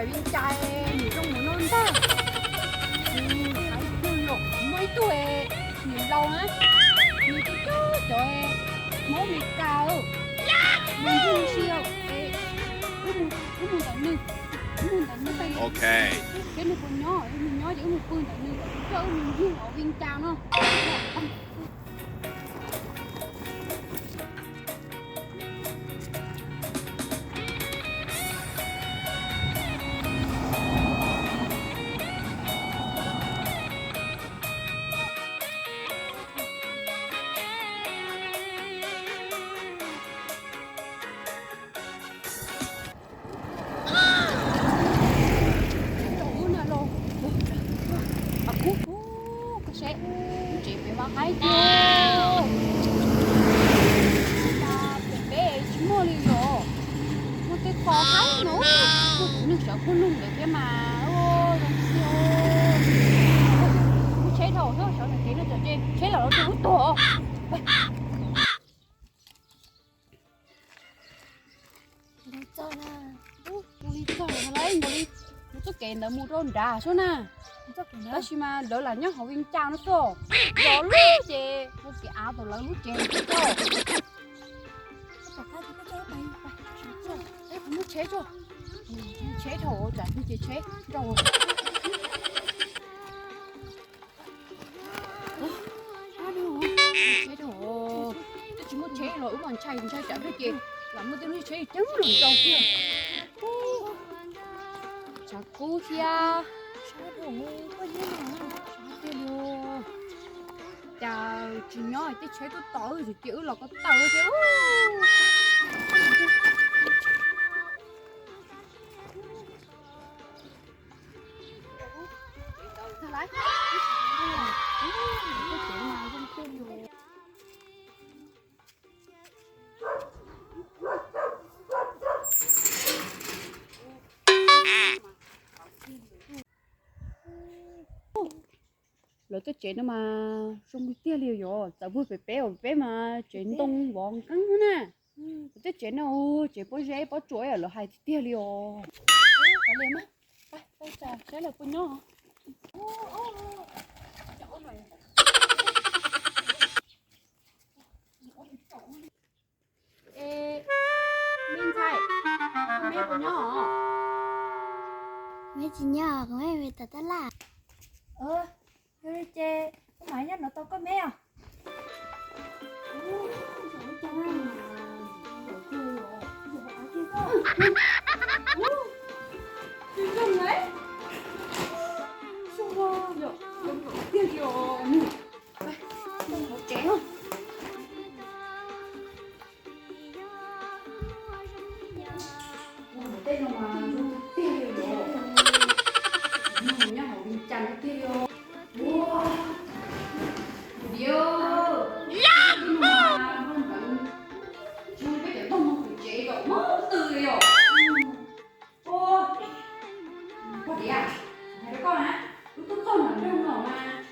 Viv Cas nws zoo mus no ntag. Nws hais tias muaj ib tug nws laus na, nws cov cov Hmoob Meskas, nws ntxim hlub si, wb mus ntawm nws, wb mus ntawm nws, thiab nws puas nyob, nws nyob ces wb mus pw ntawm nws, coj wb mus ncig hauv Viv Cas no. Koj saib, tsev pem mas haib tiag. Pem peb tsis muaj li os. Muaj tej qho haib no, muaj tus neeg sawv qub lug ntawd thiab mas. Zoo tiag. Kuv tsheb dhau xwb, sawv daws kev no tsam ces tsheb los lawv tus ub tuag. Mus li txog lawm, mus li txog lawm, mus li, mus txoj kev ntawd mus rau nrad xwb na. Tab sis mas lawv lam nyob hauv Viv Cas no xwb, zov lub ces mus kev av tom lawv lub tsev xwb. Kuv muab tsheb tso, tsheb dhau tsam ces tsheb nrau. Tsheb dhau, twb tsis muaj tsheb los wb mas ntshai ntshai tsam twg ces lam muaj tej lub tsheb ceeb los rau kiag. Tshav kub thiab. Tiag li, cas tsis nyob tej tsheb tuaj tos wb ces wb los ko taw thiab. Lawv tej tsev no mas zoo li tiag li yom, txawm pug pem peb os, peb mas tsev ntoo vov nqeeb na. Lawv tej tsev no tsev pob zeb pob tsuas lawv hais tiag tiag li os. Saib lawv puas nyob. Me ntxhais, me puas nyob os? Me tsis nyob, kuv me tom tab laj. Yog li ces kuv mam nyob no tos koj me os. Tej no mas zoo tiag li os. Nyob hauv Vias Cas no tiag li os. Ua, Dios, tej no mas zoo npeev zoo peb cov ntoog mus pem tsev kom mob tw li os. Ua, pog Diav, hais rau koj na, wb twb txog nram nroog no mas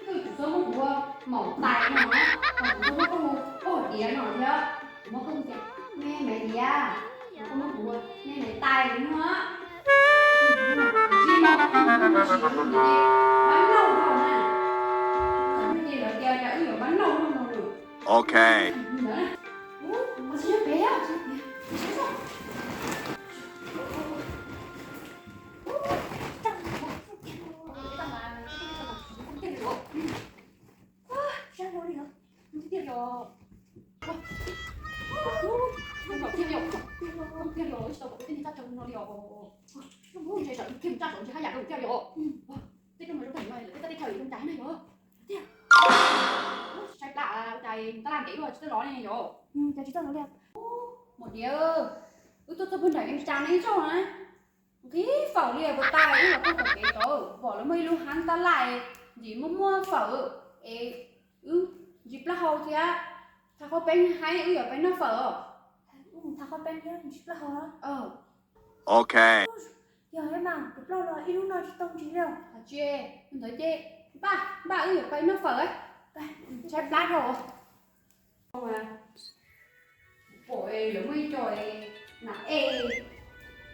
koj yuav tsum txhob muab kuv ua maum tais no, kuv txhob muab koj ua pog Diav no thiab. Kuv muab koj hu tias me Maiv Diav, koj muab kuv ua me Maiv Tais no. Tsis muaj, tsis muaj, tsis muaj, vab laug no na. Ces lawv tias cas wb yuav vab laug no no. Ok. Ntawd na. Ub, koj tsis nyob pem, tsis nyob pem. Tej rooj no zoo tag no yog lawv tej teb chaws zoo cas na yog. Tiag. Saib plab ua cas tab laj ntev ua tsis tau los ne yog. Cas tsis tau los li. Maum Diav, wb tuaj txog puag nram Vias Cas no ib zaug na, nqhis fawm li puas tas, wb los txog tom kev tod pom lawv muaj ib lub hab tab laj, ntxim muaj muaj fawm es wb ntsis plaub hau thiab. Thav Qhaub Peeb haib wb yuav pais noj fawm os. Thav Qhaub Peeb thiab ntsis plaub hau. Ok. Yog mas, kuv plaub los ib lub no tsis tau ntsis li. Tsis, ntawd ces npaj, npaj wb yuav pais noj fawm. Saib plab dhau. Pom lawv muaj ib co nas ej,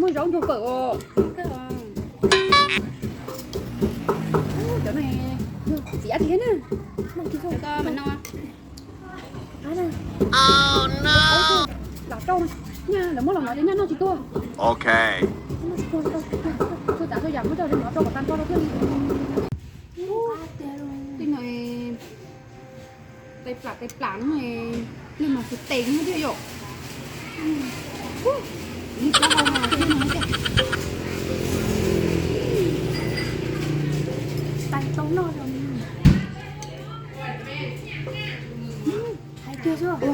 muaj zaub ntxuag fawm os. Cov no txiav thiab na. Lam rau, nyaj lawv muab los nov ces nyaj noj tsis tuag. Ok. Txhua tsav txhua yam muab coj los nov rau kom tag nrho rau thiaj li. Tej no tais plam tais plam no, pliag mas tes tes no thiab yom. Li plaub hau no thiab no thiab. Tais tau noj os. Hais tiag xwb.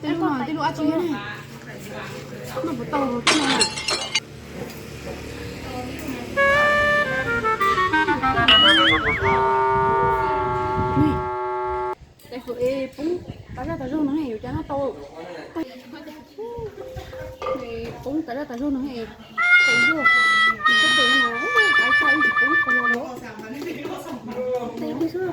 Tej lub no tej lub dab tsi ne? Noj puas tau tej no na? Tais hauv es poob tas zaj tas zog no yuav cas noj tau. Poob tas zaj tas zog no es tes luaj, tes no mas qaib tshaj ib tsis poob qhov no los. Tes tiag xwb.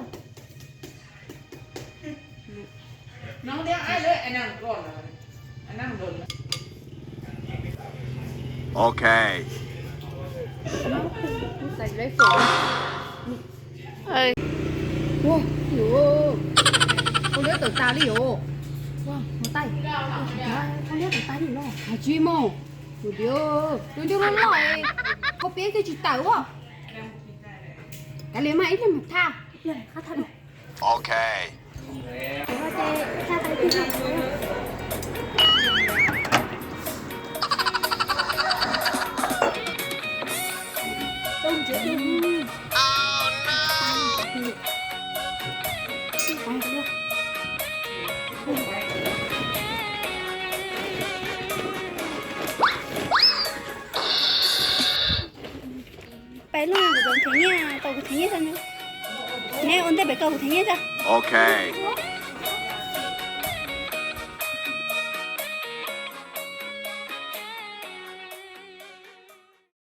Ok. Ua, ua, koj liab tawm tas li os. Ua, ua tais, koj liab tawm tas li los hais tsis mus. Ua dios, tus ncuj loj loj es koj piav twb tsis tawm ua. Kav liam mas ib pliag mam thaj. Ok. Peb lub no kuv tau kuv thev nyiaj, tau kuv thev nyiaj xwb. Neb ua ntej pem koj kuv thev nyiaj xwb. Ok.